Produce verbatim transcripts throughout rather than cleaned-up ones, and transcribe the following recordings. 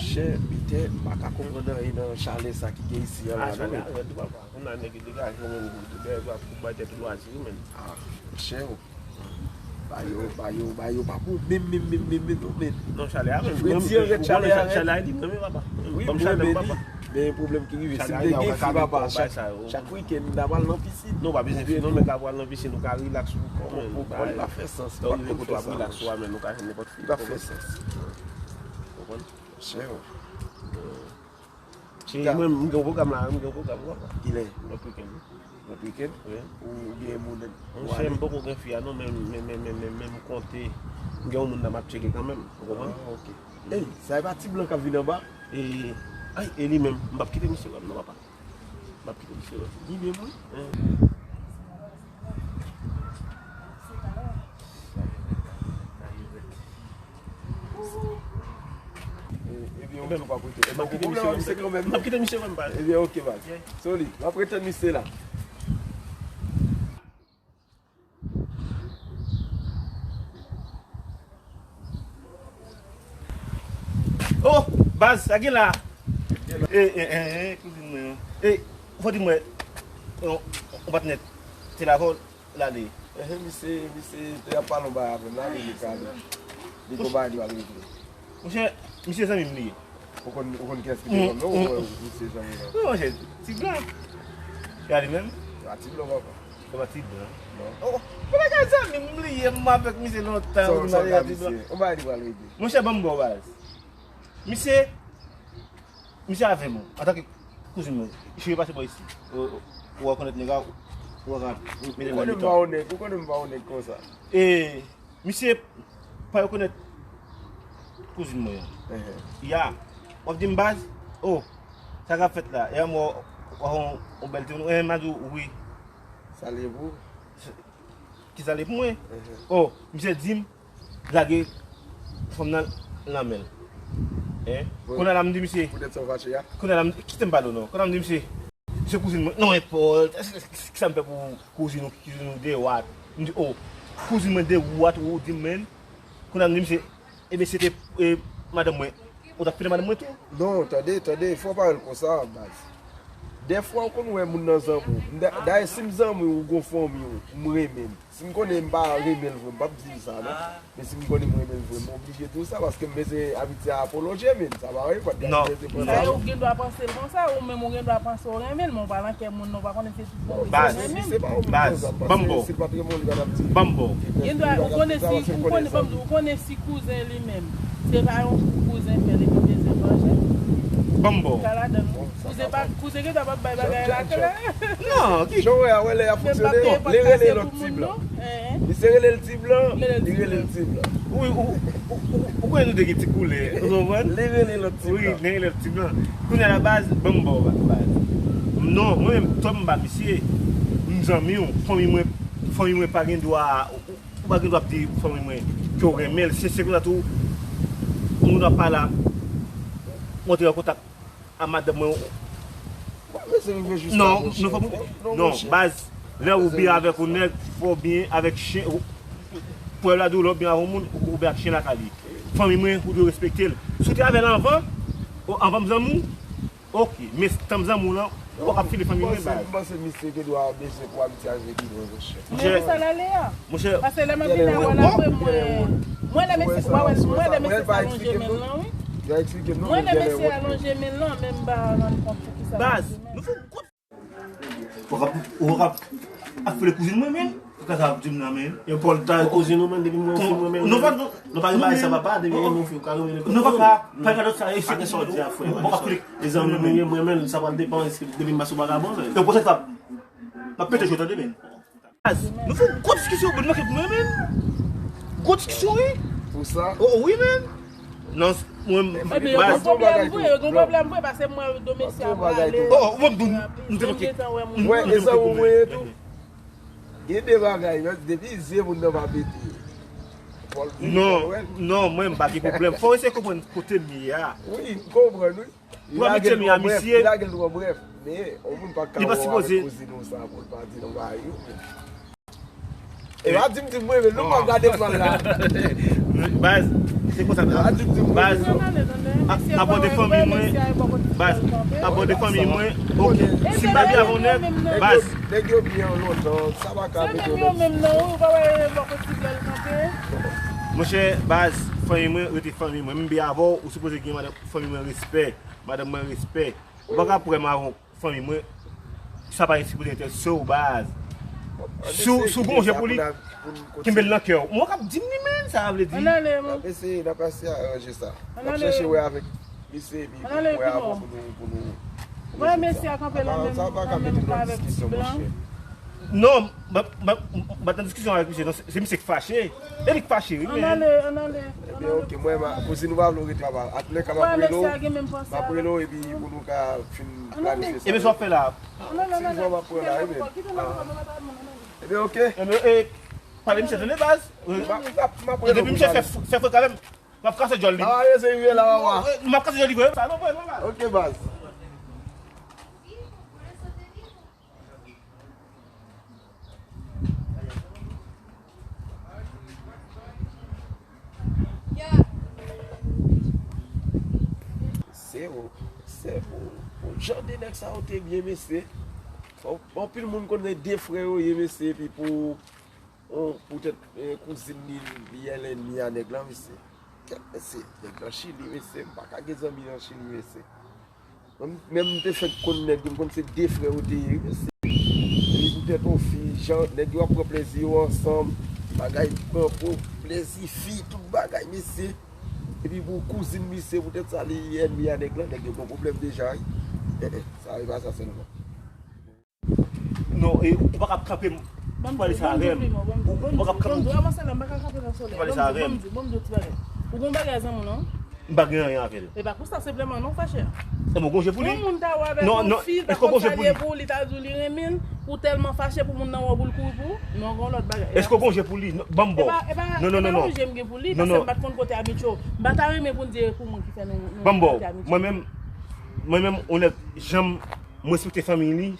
Chè, Pitè, m pa ka konprann anyen nan chalè sa ki gen isi an la, non. Chalè a rèd, papa. Kounye a nèg yo degaje yo menm, yo bay tèt lwazi, wi, menm. Ah, chè, ba yo, ba yo, ba yo pa bon menm, menm, menm, menm, menm, non, men. Non, chalè a menm. Fredi an rèd, chalè a rèd. Chalè a li menm, papa. Wi, m renmen li. Men pwoblèm ki rive, si m te gen fi, papa, chak, chak wikenn, m ta pral nan pisin. Non, pa bezwen fi, non, men ka pral nan pisin, ou ka rilaks ou kò, men. Ou konprann, pa fè sans. Lè w rive kote w ap rilaks ou a, men, ou ka jwenn nenpòt fi. Li pa fè sans. Ou konprann? Chè, oh. Cheri, mwen, m gen yon pwogram la, m gen yon pwogram la. Kilè? Lòt wikenn. Lòt wikenn? Wi. Ou, ou gen moun. Monchè, m poko gen fi a non, men, men, men, men, men, men m konte. M gen yon moun la m ap tcheke kanmenm, ou konprann? Ah, ok. Ey, sa e pa ti blan k ap vin anba? E, ay, e li menm, m p ap kite misye wè m non, papa. M p ap kite misye wè m. Li menm, wi. Ebyen, ok, pa pwoblèm, misye kanmenm. M ap kite misye wè m, baz. Ebyen, ok, baz. Soli, m ap retann misye la. Oh, baz, sa gen la. E, e, e, e, kouzin mwen an. E, fò di mwen, yon, yon patnè te la avè w, l ale. Ehe, misye, misye te ap pale yon bagay avè m la, li, li ka ale. Li gon bagay li pral regle. Monchè, misye zanmi m li ye. Ou konn, ou konn kiyès ki te zanmi w, ou konn misye zanmi w? Wi, monchè, ti blan. Se pa li menm? Se pa ti blan, papa. Se pa ti blan. Non. Oh, oh, se pa ka zanmi m li ye, m avèk misye lontan. Sa w ka misye? Yon bagay li pral regle. Monchè, ban m ba w baz. Misye, misye avè m, antanke kouzin mwen, cheri pase bò isi. Ou, ou rekonèt nèg la, ou ka mete l nan mitan. Ou konnen m pa yon nèg, ou konnen m pa yon nèg konsa. E, misye pa rekonèt kouzin mwen an. Ehe. Ya, w ap di m baz, oh, sa k ap fèt la? E a mwen, w a yon, yon bèl timoun, e, m a di w wi. Sa l ye pou ou? Ki sa l ye pou mwen? Ehe. Oh, misye di m, lage fanm nan nan men l. Hein? Kounye a la m di misye. Poutèt sa w fache a? Kounye a la m, kite m pale w non. Kounye a m di misye, se kouzin mwen. Non, enpòt. Èske, èske, èske sa m fè pou kouzin ou, kouzin ou de wat? M di, oh, kouzin mwen de wat, ou di m, men. Kounye a m di misye, ebyen, si se te, eh, madanm mwen, ou t ap kite madanm mwen tou? Non, tande, tande, fò w pa wè l konsa, baz. Dèfwa, ou konn wè moun nan zanmi w. M da-, dayè, si m zanmi w, ou gon fanmi w, m renmen l. Si m konnen m pa renmen l vre, m p ap di l sa, non. Men si m konnen m renmen l vre, m oblije di w sa, paske m bezwen abitye a apolonje, men sa pa vre, fòk m bezwen pran sa, non. Ou gen dwa panse l konsa, ou menm ou gen dwa panse w renmen l, men w pa nan kè moun nan, ou pa konnen si tout moun li renmen l. Baz, ban m ba w. Ban m ba w. Gen dwa, ou konnen si, ou konnen, ban m di w, ou konnen si kouzen li menm, se pa yon kou kouzen fè l epi bezwen vanje. Ban m ba w. Ka ladan l. Kouzen pa, kouzen gentan p ap bay bagay la klè. Non, ki jan w wè a, wè lè y ap fonksyone, non. Li rele lòt ti blan. Misye rele l ti blan, li rele l ti blan. Wi, ou, ou, ou, ou konnen nou te gen ti koulè, ou konprann? Li rele lòt ti blan. Wi, li rele lòt ti blan. Kounye a la baz, ban m ba w baz. Non, mwen menm, tò m ba misye, m zanmi w, fanmi mwen, fanmi mwen pa gen dwa, ou, ou pa gen dwa ap di fanmi mwen ke w renmen l, se, se konsa tou, moun ap pale a, w antre an kontak a madanm mwen. Non, non, fò, non, baz, lè ou byen avèk yon nèg, fò w byen avèk chen, pwèv la di w lè w byen avèk yon moun, ou, ou byen ak chen lakay li. Fanmi mwen, ou dwe respekte l. Si w te avè l anvan, o, anvan m zanmi w, ok, men tan m zanmi w lan, ou pa ka file fanmi mwen, baz. M panse misye gen dwa bezwen pou abitye al vin ki lwen, monchè. Men sa l ale a. Monchè. Paske lè m ap vin la, wè l apre mwen. Mwen lè mesye, mwen lè mesye sa lonje men l lan, wi. Mwen lè mesye a lonje men l lan, men m pa rann kont poukisa l lonje men l. Baz, nou fè w ap, w ap afole kouzin mwen, men. Poukisa sa ap di m nan, men? Yo, Pòl, ta kouzin ou, men, depi mwen fi mwen, men. Non, pa, non. Non, pa gen bagay sa, papa, depi mwen fi, ou ka renmen nenpòt moun. Non, papa, pa gen lòt sa, e, pa gen sa w di a, frè. Bon, pa file. E zanmi mwen, mwen, men, sa pral depann, depi m pa sou vagabon, men. E konsa sa, m ap pete jwe, tande, men. Baz, nou fè yon gwo diskisyon, bon, manke pou mwen, men. Gwo diskisyon, wi. Pou sa? Oh, wi, men. Non, mwen, baz. Ebyen, yo gon pwoblèm vre, yo gon pwoblèm vre, paske mwen, domesye a prale. Oh, mwen, nou, nou te manke. Mwen, e sa ou mwen tou. Gen de bagay, men, depi zye moun nan pa pete. Non, non, mwen, m pa gen pwoblèm. Fò w eseye konprann kote m ye a. Wi, m konprann, wi. Pou amitié m a misye. Li lage l twò brèf, men yon moun pa ka wè kouzin ou sa pou l pa di nou bagay yo. E pa di m di m renmen l non, m ap gade mal la. Baz, se konsa. E pa di m di m renmen l non. Baz. Abòde fanmi mwen, baz. Abòde fanmi mwen. Ok. Si m pa byen avè yon nèg, baz. Nèg yo byen lontan, sa pa ka mete yo menm. Monchè, baz, fanmi mwen rete fanmi mwen. M byen avè w, ou sipoze gen madanm, fanmi mwen respè. Madanm mwen respè. Ou pa ka pran m avè yon fanmi mwen, sa pa sipoze enterese w, baz. Si w, si w gonje pou li, kenbe l nan kè w. Mwen k ap di m li, men, sa vle di. Ann ale, man. N ap eseye, n ap eseye aranje sa. N ap chèche wè avèk misye, epi pou nou wè avan pou nou, pou nou rezoud sa. Sa pa ka mete nou nan diskisyon, monchè. Non, m pa nan diskisyon avèk misye, non, se, se misye k fache. E li k fache, wi, men. Ann ale, ann ale. Ebyen, ok, mwen, kouzin ou pa vle w rete papa. Atounen ka m ap rele w, m ap rele w, epi pou nou ka fin planifye sa. Ebyen, sa w ap fè la? Ti zwa m ap pran la, wi, men. Ebyen, ok. Ebyen, e, pale misye, tande, baz. Depi misye fè, fè frekan avè m, m ap kase djòl li. M ap kase djòl li vre, sa, non, vre, non, baz. Ok, baz. Se ou, se ou, ou jan de nèg sa yo te byen, mesye. Anpil moun konnen de frè yo ye, mesye, epi pou, poutèt, kouzin li, li ye lènmi a nèg lan, mesye. Kèt, mesye, nèg lan Chili, mesye, m pa ka gen zanmi nan Chili, mesye. Mwen menm, m te fèk konn nèg yo, m konn se de frè yo te ye, wi, mesye. Epi poutèt yon fi, jan nèg yo ap pran plezi yo ansanm, bagay pran pou plezi fi, tout bagay, mesye. Epi pou kouzin misye, poutèt sa li ènmi a nèg lan, nèg yo gen pwoblèm deja, wi. Eh, eh, sa e pa sa sèlman. Non, e, ou pa ka kanpe m pou pale sa avè m. Ou pa ka kanpe m pou pale sa avè m. Ou gon bagay zanmi w non? M pa gen anyen avè l. E pa pou sa senpleman non, fache. E mwen gonje pou li. Yon moun ta wè avèk yon fi, ta konn sa li ye pou ou, li ta di w li renmen l, ou tèlman fache pou moun nan wè w pou l kouri pou ou. Non, gon lòt bagay. Èske w gonje pou li? Ban m ba w. Non, non, non, non. M pa konn kote abitye w. M pa ta renmen pou n di e pou mwen ki fè nou, nou rete abitye. Ban m ba w. Mwen menm, mwen menm, onèt, jan m respekte fanmi li,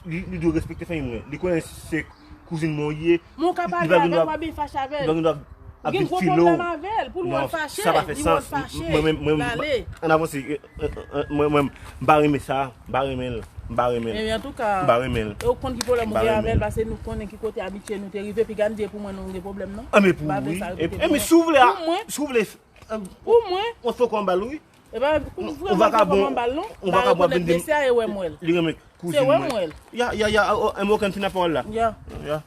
li, li dwe respekte fanmi mwen. Li konnen se kouzin mwen ou ye. Men w ka pale avè l, w ap vin fache avè l. Ou gen gwo pwoblèm avè l, pou l wè l fache, li wè l fache. L ale. Ann avanse. Mwen, mwen, m pa renmen sa. M pa renmen l. M pa renmen l. Ebyen, antouka, m pa renmen l. E ou konn ki pwoblèm ou gen avè l, paske nou konnen ki kote abitye nou te rive, piga n di e pou mwen nou gen pwoblèm non. Anben pou ou, wi. Ebyen, si w vle, si w vle, pou mwen, ou fè kòm bal, wi. E pa pou vre mwen fè kòman bal non. Yon vakabon ap vin di m li renmen kouzin mwen. Ya, ya, ya, oh, oh, M O K, m fin ap pawòl la. Ya. Ya.